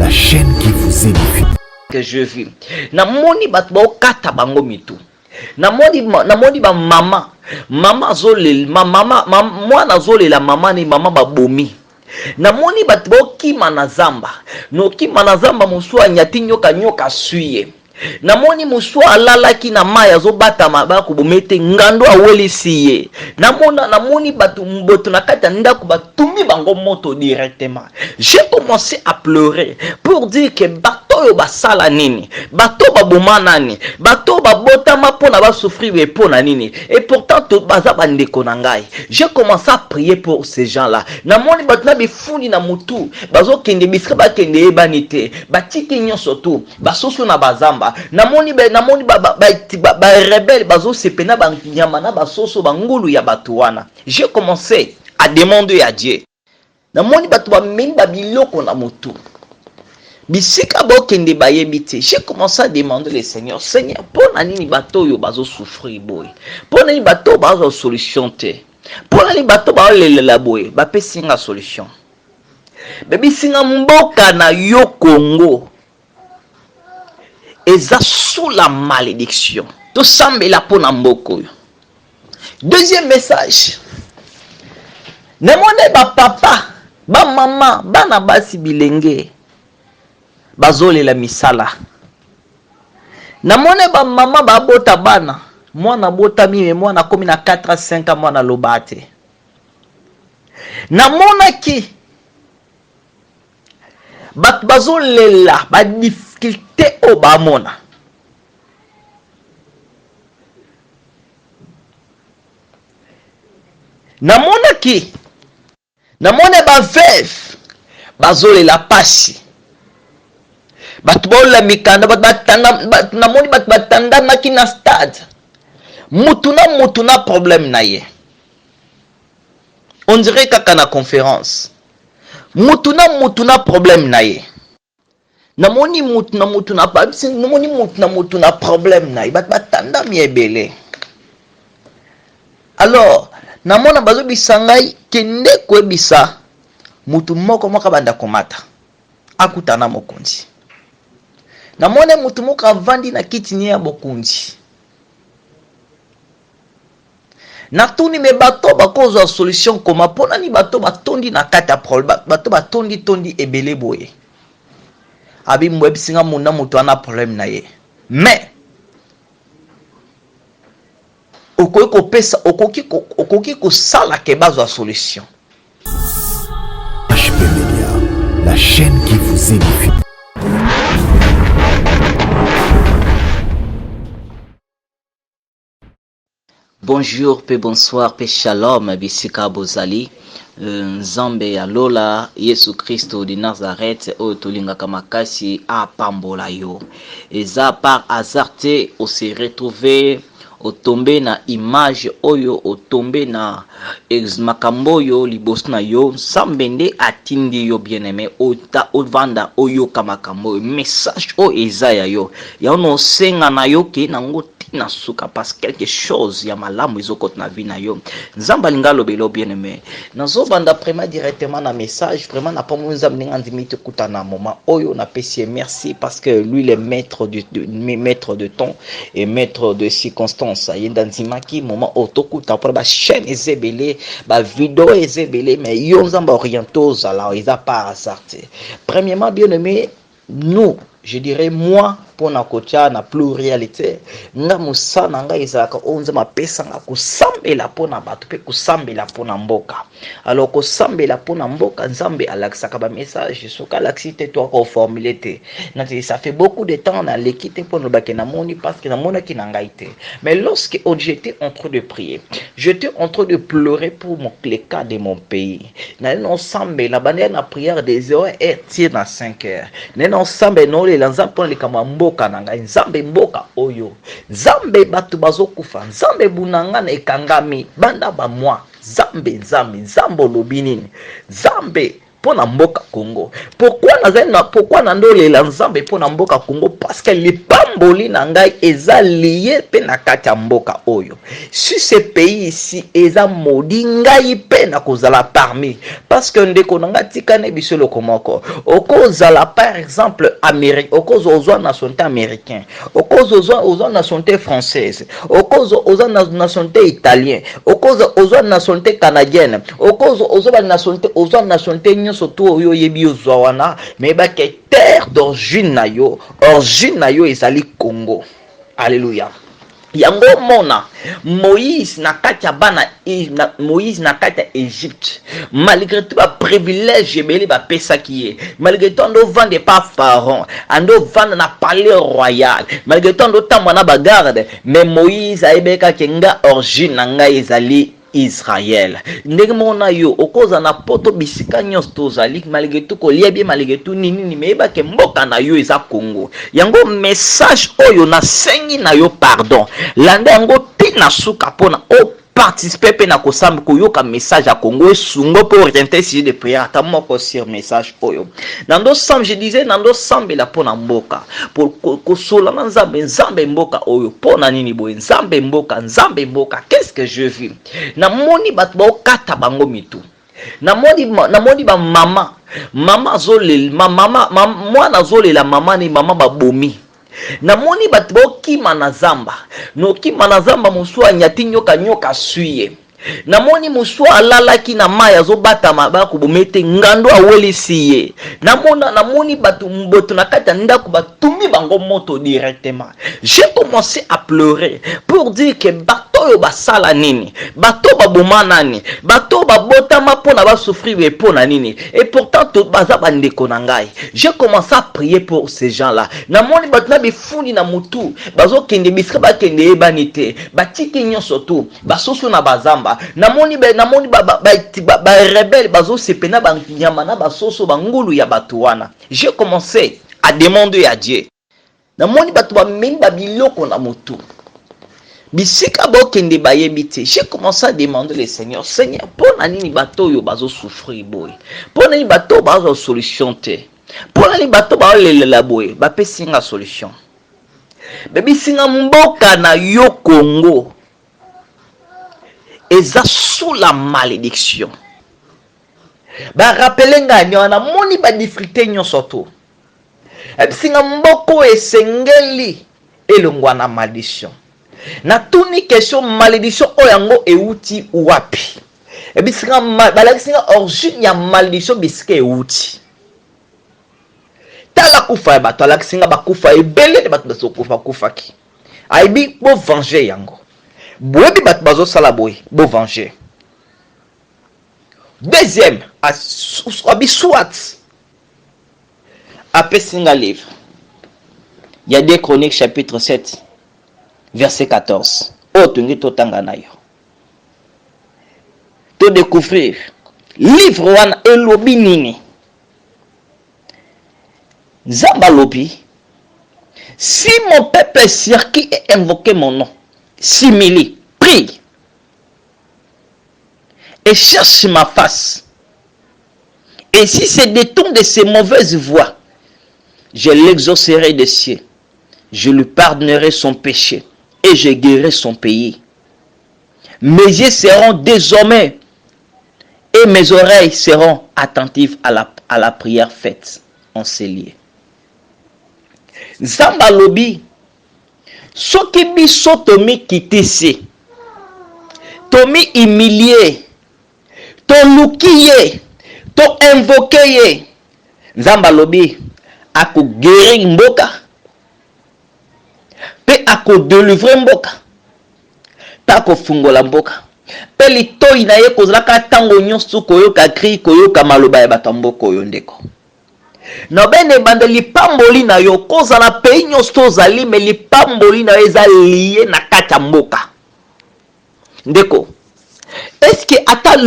la chaîne qui vous édifie. Que je vis, namoni bato baokata bango mitu, namoni namoni bamama, mama azolela, mama, mwana azolela mama ni mama babomi. Namoni bato baokima na zamba, nokima na zamba, mosusu anyati nyoka, nyoka aswi ye. Namoni mosusu alalaki na mai, azobatama, bakoboma ete ngando awelisi ye. Namona, namoni bato boto na kati ya ndako batumbi bango moto directement. J'ai commencé à pleurer pour dire que bato oyo basala nini, bato baboma nani, bato babotama mpona basouffrir mpo na nini? Et pourtant baza bandeko na ngai. J'ai commencé à prier pour ces gens là. Namoni bato na bifundi na motu, bazokende bisika bakende eyebani te, batiki nyonso tu, basusu na bazamba. Namoni namoni barebelles bazosepe na banyama na basoso, bangulu ya bato wana. J'ai commencé à demander à Dieu. Namoni bato bamemi babiloko na motu, bisika bokende bayebi te. J'ai commencé à demander le Seigneur: Seigneur, mpo na nini bato oyo bazosouffrir boye? Mpo na nini bato oyo bazwa solution te? Mpo na nini bato baolelela boye? Bapesi nga solution, bebisi nga: mboka na yo Congo eza sous la malédiction, tosambela mpo na mboka oyo. Deuxième message, namoni bapapa, bamama, bana basi, bilenge bazolela misala. Namoni bamama babota bana, mwana abotami, me mwana akomi na 4 a 5 ans, mwana aloba te. Namonaki bato bazolela badifficulté oyo bamona. Namonaki, namoni baveuves bazolela pasi, bato baolela mikanda, bato namoni bato batandamaki na stade, mutu na mutu na problème na ye, on dirait kaka na conférence, mutu na mutu na problème na ye. Namoni mutu na mutu na, namoni mutu na mutu na problème na ye, bato batandami ebele. Alors namona bazobisa ngai: kende koyebisa mutu moko moko abanda komata akutana mokonzi. Namoni mutu moko avandi na kiti nie ya bokonzi. Natuni: me bato bakozwa solution koma? Mpo nani bato batondi na kati ya problème, bato batondi tondi ebele boye? Abi moyebisinga munda moto wana problème na ye, mais okoki kopesa, okoki kosala ke bazwa solution. HP Media, la chaîne qui vous édifie. Bonjour pe bonsoir pe shalom bisika bozali. Nzambe ya lola, Yesu Kristo de Nazareth oyo tolingaka makasi apambola yo. Eza par hasard te ose retrouver, otombe na image oyo, otombe na makambo oyo liboso na yo. Nzambe nde atindi yo, bien aimé, ota ovanda oyoka makambo oyo. Message oyo eza ya yo, yango na osenga na yo ke nango ntina suka, parce que quelque chose ya malamu ezokota na vie na yo. Nzambe alingi alobela yo, bien aimé. Nazobanda vraiment directement na message. Vraiment napamoli Nzambe ndenge andimi tokuta na moment oyo. Napesi ye merci parce que lui, le maître du, de, maître de temps et maître de circonstance, ye nde andimaki moment oyo tokuta, mpona bachaîne eza ebele, bavideo eza ebele, mais yo Nzambe oriente ozala, eza par hasard te. Premièrement, bien aimé, nous, je dirais moi, mpona kotia na pluralité, nga mosala na ngai ezalaka oyo Nzambe apesanga: kosambela mpona bato mpe kosambela mpona mboka. Alors kosambela mpona mboka, Nzambe alakisaka bamessage. Soki alakisi te, toaka koformule te. Nati ça fait beaucoup de temps naleki te mpona lobaki namoni, parce que namonaki na ngai te. Mais lorsque j'étais en train de prier, j'étais en train de pleurer pour le cas de mon pays, naye nosambela, bandaya na prière de 0 heure tir na 5 heures, naye nosambela, nolela Nzambe mpona likambo ya mboka na ngai. Nzambe, mboka oyo, Nzambe, bato bazokufa. Nzambe, Bunagana ekangami banda bamwa. Nzambe, Nzambe, Nzambe, olobi nini, Nzambe? mpo na mboka Congo. Pourquoi nazali na pourquoi nandolela Nzambe mpo na mboka Congo? Parce que lipamboli na ngai eza lié mpe na kati ya mboka oyo. Si ce pays ici eza maudit, ngai mpe nakozala parmi. Parce que ndeko na ngai, tika na biso eloko moko. Okozala par exemple Amérique, okozwa ozwa nationalité américain, okozwa ozwa ozwa nationalité française, okozwa ozwa nationalité italien, okozwa ozwa nationalité canadienne, okozwa ozwa ba nationalité, ozwa nationalité nyonso to oyo oyebi ozwa wana, mais yebake terre d'origine na yo, origine na yo ezali Congo. Alléluia. Yango omona Moïse na kati ya bana na, Moïse na kati ya Égypte, malgré tout baprivilège ebele bapesaki ye, malgré tout ando ovanda epa Pharaon, ando ovanda na palais royal, malgré tout ando otambwa na bagarde, mais Moïse ayebeki kaka nga origine na ngai ezali Israel. Ndenge moko na yo, okozala na poto, bisika nyonso tozali, malgré tout kolia bien, malgré tout nini nini, mais yebake mboka na yo eza Congo. Yango message oyo nasengi na yo pardon, landa yango ntina suka mpona oparticipe mpe na kosamba koyoka message ya Congo, esungo mpo orienter sujet de prière ata moko sur message oyo. Nando sam, je disais, nando sambela mpo na mboka, kosola na Nzambe. Nzambe, mboka oyo mpo na nini boye? Nzambe, mboka, Nzambe, mboka, qu'est-ce que je vis? Namoni bato baokata bango mitu, namoni bamama, mama azolela, mama, mwana azolela mama ni mama babomi. Namoni bato baokima na zamba, nokima na zamba, mosu anyati nyoka, nyoka aswi ye. Namoni mosu alalaki na mai, azobatama, bakoboma ete ngando awelisi ye. Namona, namoni bato mboto na kati ya ndako, batumbi bango moto directement. J'ai commencé à pleurer pour dire que bato oyo basala nini? Bato baboma nani? Bato babotama mpona basouffrir mpo na nini? Et pourtant baza bandeko na ngai. J'ai commencé à prier pour ces gens là. Namoni bato na bifundi na motu, bazokende bisika bakende eyebani te, batiki nyonso tu, basusu na bazamba. Namoni namoni barebele bazosepe na banyama na basoso, bangulu ya bato wana. J'ai commencé à demander à Dieu. Namoni bato bamemi babiloko na motu, bisika bokende bayebi te. J'ai commencé à demander le Seigneur: Seigneur, mpo na nini bato oyo bazosouffrir boye? Mpo na nini bato oyo bazwa solution te? Mpo na nini bato baolelela boye? Bapesi nga solution, bebisi nga mboka na yo Congo eza sous la malédiction. Barappeler ngai wana, namoni badifficulté nyonso to ebisinga mboka oyo esengeli elongwa na malédiction. Natuni question: malédiction oyo yango euti wapi? Ebisinga, balakisi nga origine ya malédiction, bisika euti. Tala kufa ya bato, alakisi nga bakufa ebele nde bato bazokufa kufaki. Ayebi bovange yango, boyebi bato bazosala boye, bovange. Deuxième, abi soit apesi nga livre ya 2 Chroniques chapitre 7 verset 14, oyo tongi totanga na yo, todécouvrir livre wana elobi nini. Nzambe alobi: si mon peuple sur qui est invoqué mon nom s'humilie, prie et cherche ma face, et si se détourne de ses mauvaises voies, je l'exaucerai des cieux, je lui pardonnerai son péché et je guérirai son pays. Mes yeux seront désormais et mes oreilles seront attentives à la prière faite en ces lieux. Nzambe alobi soki biso tomikitisi, tomi humilie, toluki ye, toinvoquer ye, Nzambe alobi akoguérir mboka mpe akodélivrer mboka mpe akofungola mboka, mpe litoi na ye kozalaka ntango nyonso koyoka cri, koyoka maloba ya bato ya mboka oyo. Ndeko na bene, ebanda lipamboli na yo kozala pays nyonso tozali, mais lipamboli na yo eza lié na kati ya mboka. Ndeko, est-ce ata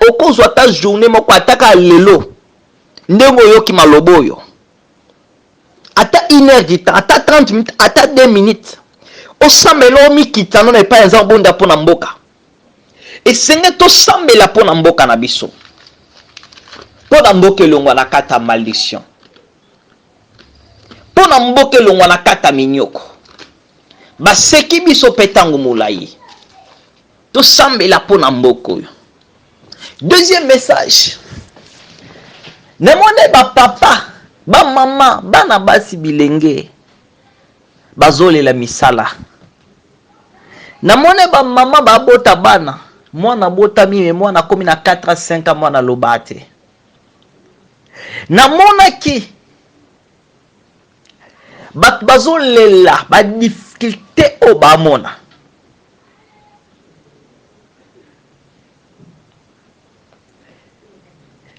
okozwa ata journée moko, ataka lelo, ndenge oyoki maloba oyo, ata une heure du temps, ata 30 minutes, ata 2 minutes, osambela, omikita nano epai ya Nzambe, obonda mpo na mboka? Esenge tosambela mpo na mboka na biso. Mpo na mboka elongwa na kati ya malediction. Mpo na mboka elongwa na kati ya minyoko. Baseki biso mpe ntango molai. Tosambela mpo na mboka oyo. Deuxième message. Namoni ba papa, ba mama, bana basi bilenge bazolela misala. Namoni ba mama babota bana, mwana abotami me mwana akomi na 4 ans 5 ans mwana aloba te. Namonaki bato bazolela ba difficulté oyo bamona.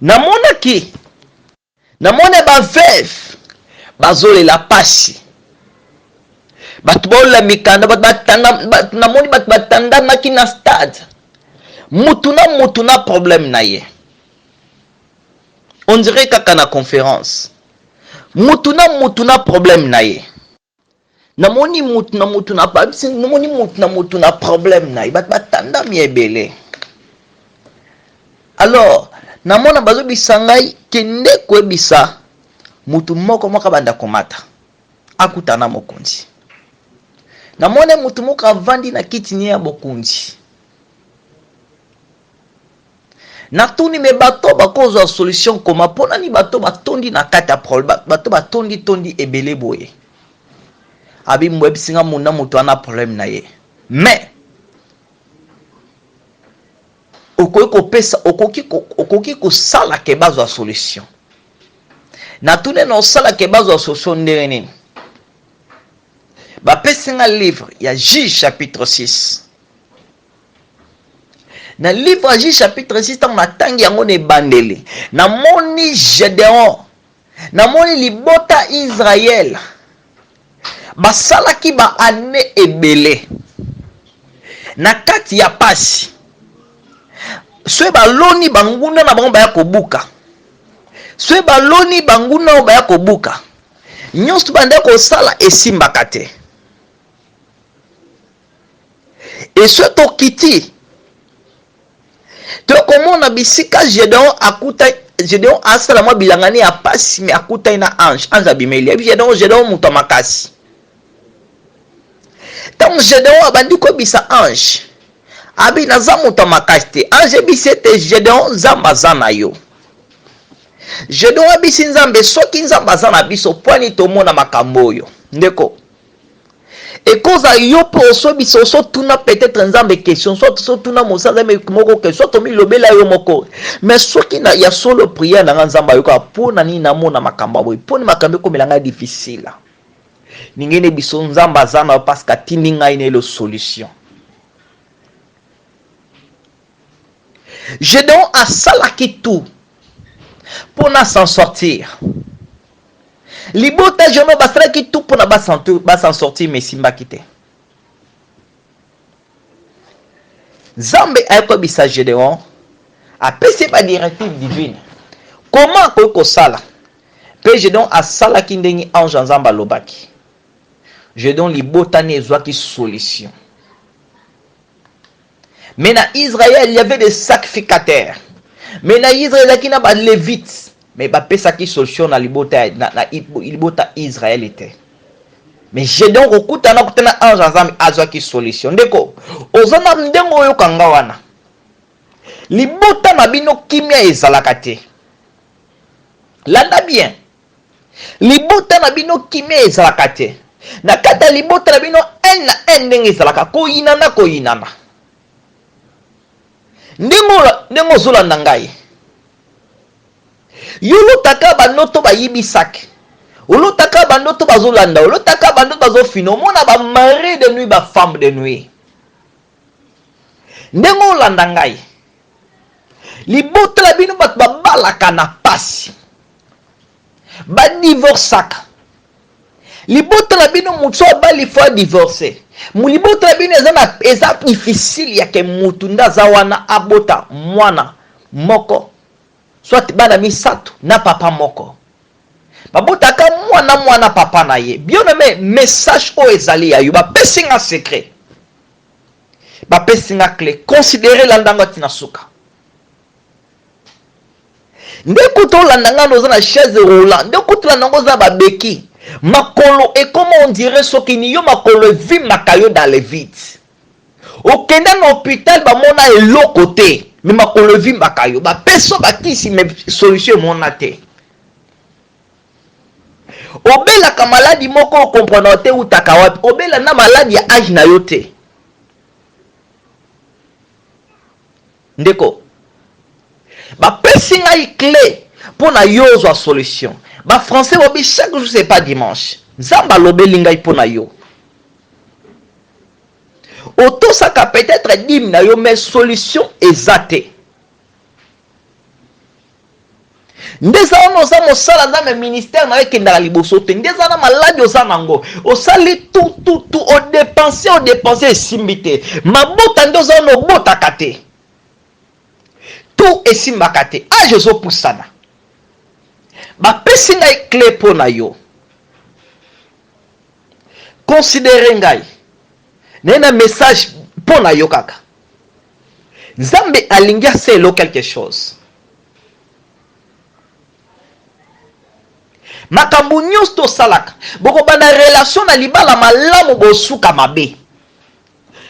Namonaki namoni ba veuve bazolela pasi bato baolela mikanda bato batanda namoni bato batandamaki na stade mutu na mutu na problème na ye on dirait kaka na conférence mutu na mutu na problème na ye Namoni mutu na mutu na namoni mutu na mutu na problème na ye bato batandami ebele alors namona bazobisa ngai kende koyebisa mutu moko moko abanda komata akutana na mokonzi namoni mutu moko avandi na kiti nie ya bokonzi Natuni me bato bakozwa solution koma mpo nani bato batondi na kati ya problème bato batondi tondi ebele boye abi mboyebisi nga munda moto wana problème na ye mais okoki kopesa okoki okoki kosala ke bazwa solution natuni na osala ke bazwa solution ndenge nini bapesi nga livre ya juge chapitre 6 Na livre ya Juge chapitre 6 ntango natangi yango na ebandeli, namoni Gedeon, namoni libota Israël basalaki ba annee ebele na kati ya pasi. Soki baloni banguna na bango baya kobuka, soki baloni banguna oyo baya kobuka, nyonso banda kosala esimbaka te. Et soki tokiti tokomona bisika Gedeon akuta Gedeon asala mwa bilanga ne ya pasi me akutani na ange ange abimeli yebi Gedeon Gedeon moto ya makasi ntango Gedeon abandi koyebisa ange abi naza moto ya makasi te ange ebisi ete Gedeon Nzambe aza na yo Gedeon abisi Nzambe soki Nzambe aza na biso pwani tomona makambo oyo ndeko Ekoza yo pe osobisa osotuna peut-etre Nzambe question soit osotuna mosala Nzambe moko question soit omilobela yo moko mais soki na ya solo prière na nga Nzambe ayokaka mpo na nini namona makambo ya boye mpo na makambo ekomela ngai difficile ninge ne biso Nzambe aza na yo parce que atindi ngai na elo solution Gedeon asalaki tout mpo na s'en sortir Libota Jono basalaki tout pona ba s'en sortir mais esimbaki te. Nzambe aye koyebisa Gedeon, apesi ye ba directives divines comment akoki kosala mpe Gedeon asalaki ndenge ange ya Nzambe alobaki. Gedeon libota ne ezwaki solution. Mais na Israël, il y avait des sacrificateurs. Mais na Israël, ezalaki na ba Lévites. Mais bapesaki solution na libota na, na libota Israël te. Mais Gedeon kokutana kutana ange ya Nzambe azwaki solution. Ndeko, oza na ndenge oyoka nga wana. Libota na bino kimia ezalaka te. Landa bien. Libota na bino kimia ezalaka te. Na kati ya libota na bino haine na haine ndenge ezalaka koyinana koyinana. Ndenge ndenge ozolanda ngai. Yo olotaka bandoto bayibi sac. Olotaka bandoto bazolanda, olotaka bandoto bazofina, omona ba mari de nuit ba femme de nuit. Ndenge olanda ngai. Libota na bino bato babalaka na pasi. Ba divorcaka. Libota na bino moto so abali fo adivorce. Libota na bino eza na eza difficile ya ke mutu nde aza wana abota mwana moko soit bana misato na papa moko. Babotaka mwana mwana papa na ye. Bien aime message oyo ezali ya yo. Bapesi nga secret. Bapesi nga cle. Considere landa nga ti na suka. Nde kutu olanda nga oza na chaise roulant, nde kutu olanda ngo oza babeki. Makolo ekoma on dirait soki ni yo makolo evimbaka yo dans le vide. Okenda na hôpital bamona eloko te, mais makolo evimbaka yo. Bapesa bakisi mais solution emona te. Obelaka maladi moko okomprendre te utaka wapi. Obela na maladi ya age na yo te. Ndeko, bapesi ngai clé mpo na yo ozwa solution. Ba français bobi chaque jour c'est pas dimanche. Nzambe alobeli ngai mpo na yo. Otosaka peut-être dime na yo mais solution eza te. Nde eza wana oza mosala Nzambe ministère na yo ekendaka liboso te. Nde eza na maladi oza nango. Osali tout tout tout odepense odepense esimbi te. Mabota nde oza wana obotaka te. Tout esimbaka te. Age ezopusana. Bapesi ngai clé mpo na yo. Considere ngai. Naye na message mpo na yo kaka. Nzambe alingi asala quelque chose. Makambo nyonso tosalaka, bokobanda relation na libala malamu, bosuka mabe.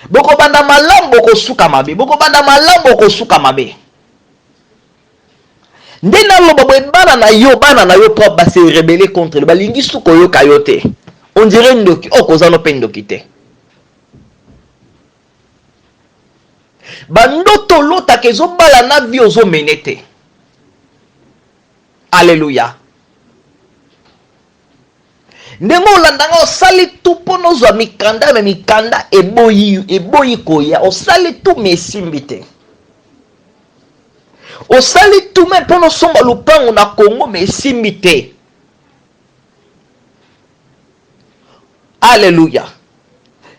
Bokobanda malamu, bokosuka mabe. Bokobanda malamu, bokosuka mabe. Nde naloba boye, bana na yo, bana na yo propre ba se rebeller contre yo, balingi su koyoka yo te. On dirait ndoki, oh koza no pe ndoki te. Ba ndoto olotaka ezobala na vie ozo mene te. Alleluia. Ndenge olanda nga osali tout mpo nozwa mikanda me mikanda eboyi eboyi koya osali tout me esimbi te. Osali tout me mpo nosomba lupango na Congo me esimbi te. Alleluia.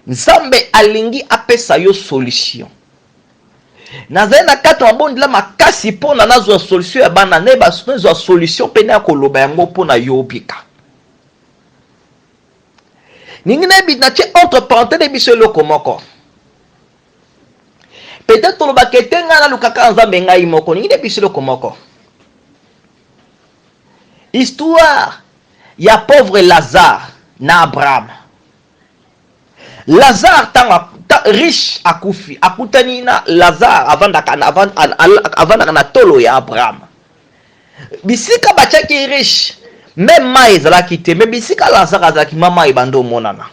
Nzambe alingi apesa yo solution. Nazali na kati mabondela makasi mpo na nazwa solution ya bana nazwa solution mpe na koloba yango mpo na yo obika. Ningi nayebi natie entre parenthèse biso eloko moko. Peut-être tolobaka ete ngai nalukaka Nzambe ngai moko. Ningi nayebi biso eloko moko. Histoire ya pauvre Lazare na Abraham. Lazare ntango riche akufi, akutani na Lazare avandaka na, avandaka na tolo ya Abraham. Bisika batiaki riche, meme mai ezalaki te, me bisika Lazare azalaki ma mai ebanda omonana.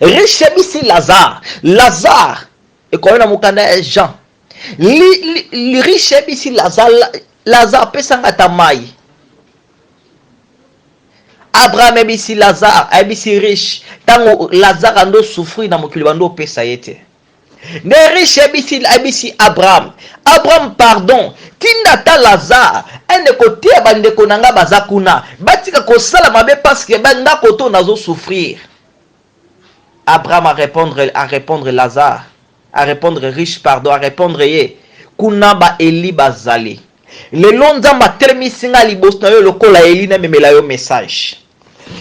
Riche ebisi Lazare, Lazare ekomi na mokanda ya Jean. Li, li, li riche ebisi Lazare, Lazare apesanga ata mai. Abraham ayebisi Lazare, ayebisi riche, ntango Lazare ando souffrir na mokili bando opesa ye te. Nde riche ayebisi, ayebisi Abraham, Abraham pardon, tinda ata Lazare ende koteya bandeko na nga baza kuna, batika kosala mabe parce que nga koto nazo souffrir. Abraham a répondre, a répondre Lazare, a répondre riche pardon, a répondre ye kuna ba Eli bazali. Lelo Nzambe atelemisi nga liboso na yo lokola Eli namemela yo message.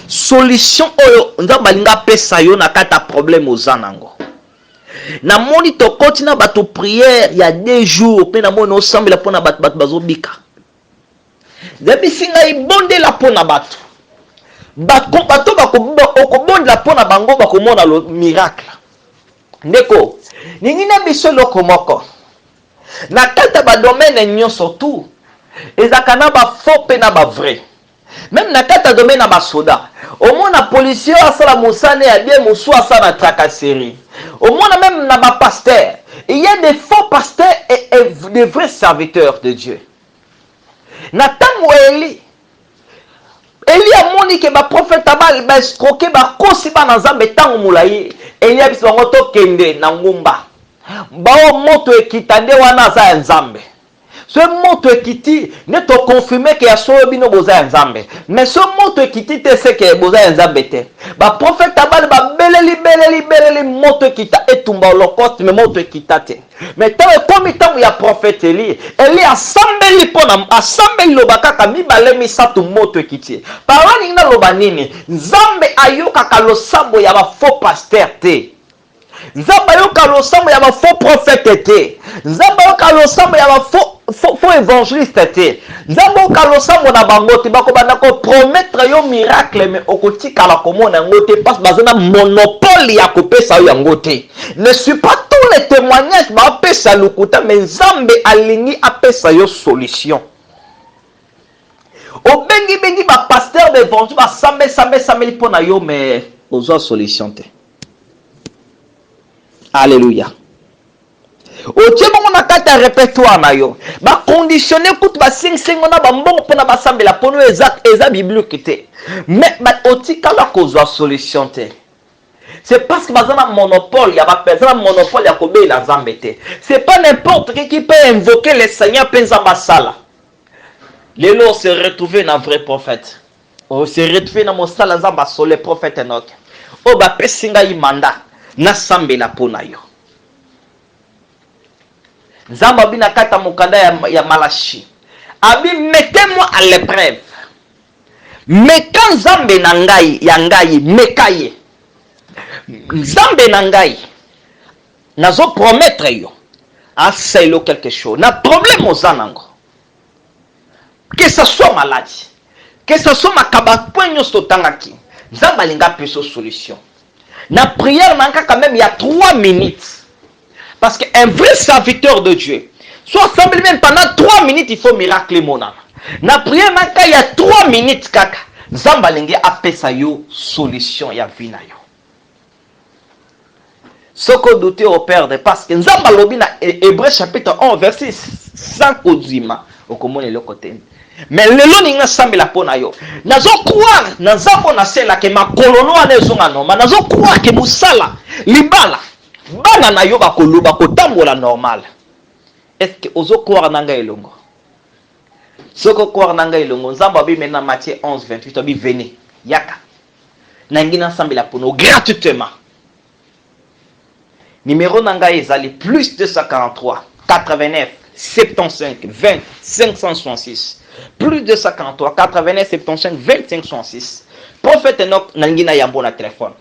Solution oyo Nzambe alingi apesa yo na kati ya problème oza nango. Namoni tokoti na bato prière ya deux jours mpe namoni osambela mpo na bato, bato bazobika. Yebisi ngai bondela mpo na bato. Bato okobondela mpo na bango bakomona miracle. Ndeko, ningi na biso eloko moko. Na kati ya ba domaine nyonso tout, ezalaka na ba faux mpe na ba vrai. Meme na kati ya domaine ya ba soda, omona policier oyo asala mosala ya bien, mosusu asala na tracasserie. Omona meme na ba pasteurs, il y a des faux pasteurs et des vrais serviteurs de Dieu. Na tango ya Eli, Eli amoni ke ba prophète ya Baal ba escroquer, bakosi bana Nzambe tango molayi. Eli ayebisi bango tokende na ngumba. Bao moto ekita nde wana aza ya Nzambe. Soki moto ekiti nde to confirmer ke ya solo bino boza ya Nzambe. Mais soki moto ekiti te c'est que boza ya Nzambe te. Ba prophète ya Baal ba beleli beleli beleli moto ekita etumba holocauste mais moto ekita te. Mais ntango ekomi ntango ya prophète Eli, Eli asambeli mpo na asambeli loba kaka mibale misato moto ekiti. Par là ningi naloba nini? Nzambe ayokaka losambo ya ba faux pasteur te. Nzambe ayoka losambo ya ba faux prophète te. Nzambe ayoka losambo ya ba faux. Faux évangéliste te. Nzambe oyoka losambo na bango te. Bakobanda kopromettre yo miracle, mais okotikala komona yango te, parce baza na monopole ya kopesa yo yango te. Ne suis pas tous les témoignages baopesa lokuta, mais Nzambe alingi apesa yo solution. Obengibengi bapasteur d'évangile, basambe sambe sambeli mpo na yo, mais ozwa solution te. Alleluya. Otie bongo na kati ya répertoire na yo, baconditionne kutu, basengisengo na bambongo mpona basambela mpono. Eza biblique te, mais otikala kozwa solution te. C'est parce que baza na monopole ya baza na monopole ya kobela Nzambe te. C'est pas n'importe qui qui peut invoquer le Seigneur mpe Nzambe asala. Lelo on se retrouve na vrai prophète, on se retrouve na mosala Nzambe asole, prophète Enoch, oyo bapesi ngai mandat nasambela mpo na yo. Nzambe abi na kati ya mokanda ya Malachi, abi: "Mettez-moi à l'épreuve." Meka Nzambe na ngai ya ngai, meka ye Nzambe na ngai. Nazopromettre yo asaelo quelque chose na problème oza nango, que ça soit maladie, que ça soit makaba, point nyonso totangaki. Nzambe alingi apesa solution na prière na kaka même ya 3 minutes, parce que un vrai serviteur de Dieu soit assemblé même pendant 3 minutes, il faut miracle emonana na prière na kaka ya 3 minutes kaka. Nzambe alingi apesa yo solution ya vie na yo. Soki odouter, operdre, parce que Nzambe alobi na Hébreu chapitre 11 verset 6: sans kozima okomona eloko te. Mais lelo ningi nasambela mpo na yo. Nazocroire na Nzambe oyo naselaka, makolo no wana ezonga normal. Nazocroire ke mosala, libala, bana na yo bakoloba, kotambola normal. Est ce que ozocroire na ngai elongo? Soki ocroire na ngai elongo, Nzambe abi na Matthieu 11 28, abi: "Venez, yaka, nangi nasambela mpono gratuitement." Numéro na ngai ezali plus 243 89 75 20 566, plus 243 89 75 20 566. Prophète Enoch, nalingi na yambo na telefone.